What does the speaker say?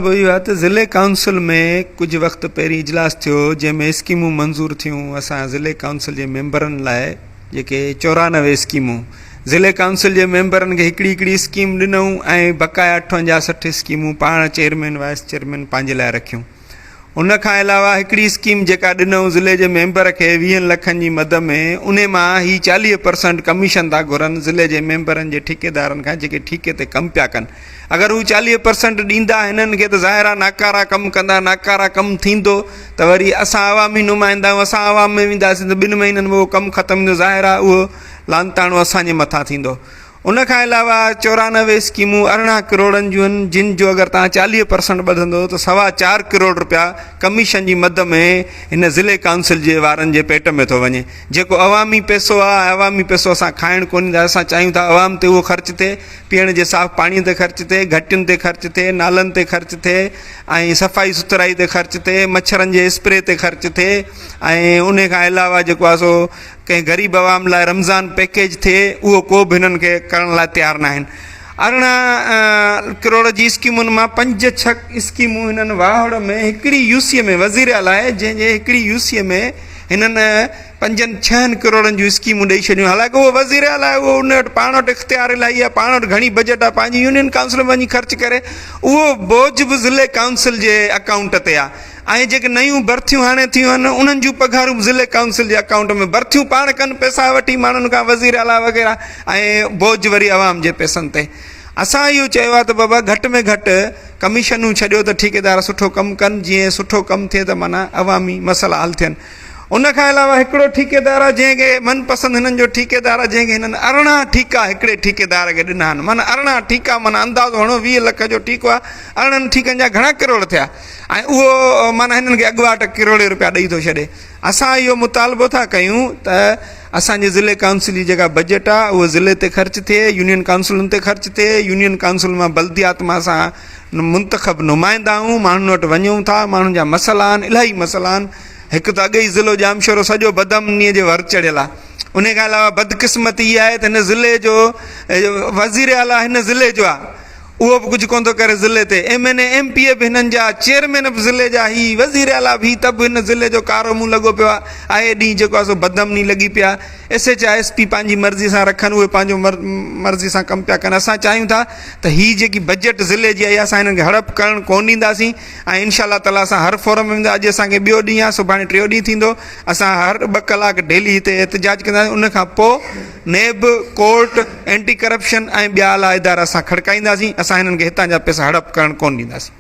اهو آهي ته ضلعي ڪائونسل ۾ ڪجهه وقت پهرين اجلاس ٿيو جنهن ۾ اسڪيمون منظور ٿيون اسان ضلعي ڪائونسل جي ميمبرن لاء جيڪي 94 اسڪيمون ضلعي ڪائونسل جي ميمبرن کي هڪڙي هڪڙي اسڪيم ڏنئون ۽ بقايا 58 60 اسڪيمون پاڻ چيئرمين وائيس چيئرمين پنهنجي لاء رکيون ان کان علاوه هڪڙي اسڪيم جيڪا ڏنئون ضلعي جي ميمبر کي ويهن لکن جي مد ۾ انهي مان هي 40 پرسنٽ ڪميشن ٿا گهرن ضلعي جي ميمبرن جي ٺيڪيدارن کان جيڪي ٺيڪي تي ڪم پيا ڪن اگر هو 40 پرسنٽ ڏيندا هنن کي ته ظاهر آهي ناڪارا ڪم ڪندا ناڪارا ڪم ٿيندو ته وري اسان عوامي نمائندا آهيون اسان عوام ۾ وينداسين ته ٻن مهينن ۾ اهو ڪم ختم ٿيندو ظاهر آهي اهو لعنتاڻو اسان جي مٿان ٿيندو. ان کان علاوه 94 اسڪيمون 18 ڪروڙن جون آهن جن جو اگر توهان 40 پرسنٽ ٻڌندو ته سوا چار ڪروڙ رپيا ڪميشن جي مد ۾ هن ضلعي ڪائونسل جي وارن جي پيٽ ۾ ٿو وڃي جيڪو عوامي پئسو آهي ۽ عوامي پئسو اسان کائڻ ڪونه ڏيندا اسان چاهيون ٿا عوام تي اهو خرچ ٿئي پيئڻ جي صاف پاڻي تي خرچ ٿئي گهٽين تي خرچ ٿئي نالن تي خرچ ٿئي ۽ صفائي سٿرائي تي خرچ ٿئي مڇرن جي اسپري تي خرچ ٿئي ۽ ان کان علاوه جيڪو آهي سو ڪنهن غريب عوام لاء رمضان پيڪيج ٿئي اهو ڪو به هنن کي ڪرڻ لاء تيار ناهن. 18 ڪروڙ جي اسڪيمن مان پنج ڇهه اسڪيمون هنن واهڙ ۾ هڪڙي يو سي ۾ وزير اعليٰ آهي جنهن جي هڪڙي يو سي ۾ هنن پنجن ڇهن ڪروڙن جون اسڪيمون ڏئي ڇڏيون حالانڪه اهو وزير اعليٰ آهي اهو ان وٽ پاڻ وٽ اختيار الاهي آهي پاڻ وٽ گهڻي بجيٽ آهي پنهنجي يونين ڪائونسل ۾ وڃي خرچ ڪري اهو بوجهه به ضلعي ڪائونسل جي اڪائونٽ تي آهي ۽ جيڪي نيون برٿيون هاڻي ٿيون آهن انهن جون پگهارون به ضلعي ڪائونسل جي اڪائونٽ ۾ برٿيون پاڻ ڪن پئسا وٺي ماڻهن کان وزير اعليٰ وغيره ۽ بوجهه وري عوام جي پئسن تي اسان اهو چيو آهي ته بابا گهٽ ۾ گهٽ ڪميشنون ڇڏيو ته ٺيڪيدار سٺو ڪم ڪن جيئن سٺو ڪم ٿئي ته معنيٰ عوامي مسئلا حل ٿين ان کان علاوه هڪڙو ٺيڪيدار آهي جنهن کي من پسند هنن جو ٺيڪيدار آهي جنهن کي هنن 18 ٺيڪا هڪڙي ٺيڪيدار کي ڏنا آهن معنيٰ 18 ٺيڪا معنيٰ اندازو هڻو 20 لک جو ٺيڪو آهي 18 ٺيڪن جا گهڻا ڪروڙ ٿيا ۽ اهو معنيٰ هنن کي اڳواٽ ڪروڙين روپيا ڏئي ٿو ڇڏي. اسان اهو مطالبو ٿا ڪيون ته اسان جي ضلعي ڪائونسل جي جيڪا بجيٽ آهي اهو ضلعي تي خرچ ٿئي، يونين ڪائونسلن تي خرچ ٿئي، يونين ڪائونسل مان بلديات مان اسان منتخب نمائندا آهيون، ماڻهن وٽ وڃون ٿا، ماڻهن جا مسئلا آهن، الاهي مسئلا آهن، هڪ ته اڳي ئي ضلعو ڄامشورو سڄو بدامنيء جي ور چڙهيل آهي، انهي کان علاوه بدقسمتي اها آهي ته هن ضلعي جو وزير اعليٰ هن ضلعي جو آهي. اهو به ڪجهه ڪونه ٿو ڪري ضلعي تي M N A M P A به هنن جا چيئرمين به ضلعي جا هي وزير اعليٰ به هي ته به هن ضلعي جو ڪارو منهن لڳو پيو آهي آئي ڏينهن جيڪو آهي سو بدامني لڳي پئي آهي S H I S P پنهنجي مرضي سان رکن اهي پنهنجو مرضي سان ڪم پيا ڪن اسان چاهيون ٿا ته هي جيڪي بجيٽ ضلعي جي آئي اسان هنن کي هڙپ ڪرڻ ڪونه ڏينداسين ۽ انشاء الله تعالٰي اسان هر فورم ۾ ويندا اڄ اسان کي ٻيو ڏينهن آهي سڀاڻي ٽيو ڏينهن ٿيندو اسان هر ٻه ڪلاڪ ڊيلي هتي احتجاج ڪنداسين ان کان پوء نيب، ڪورٽ، اينٽي ڪرپشن ۽ ٻيا اعليٰ ادارا اسان کڙڪائينداسين، اسان هنن کي هتان جا پئسا هڙپ ڪرڻ ڪونه ڏينداسين.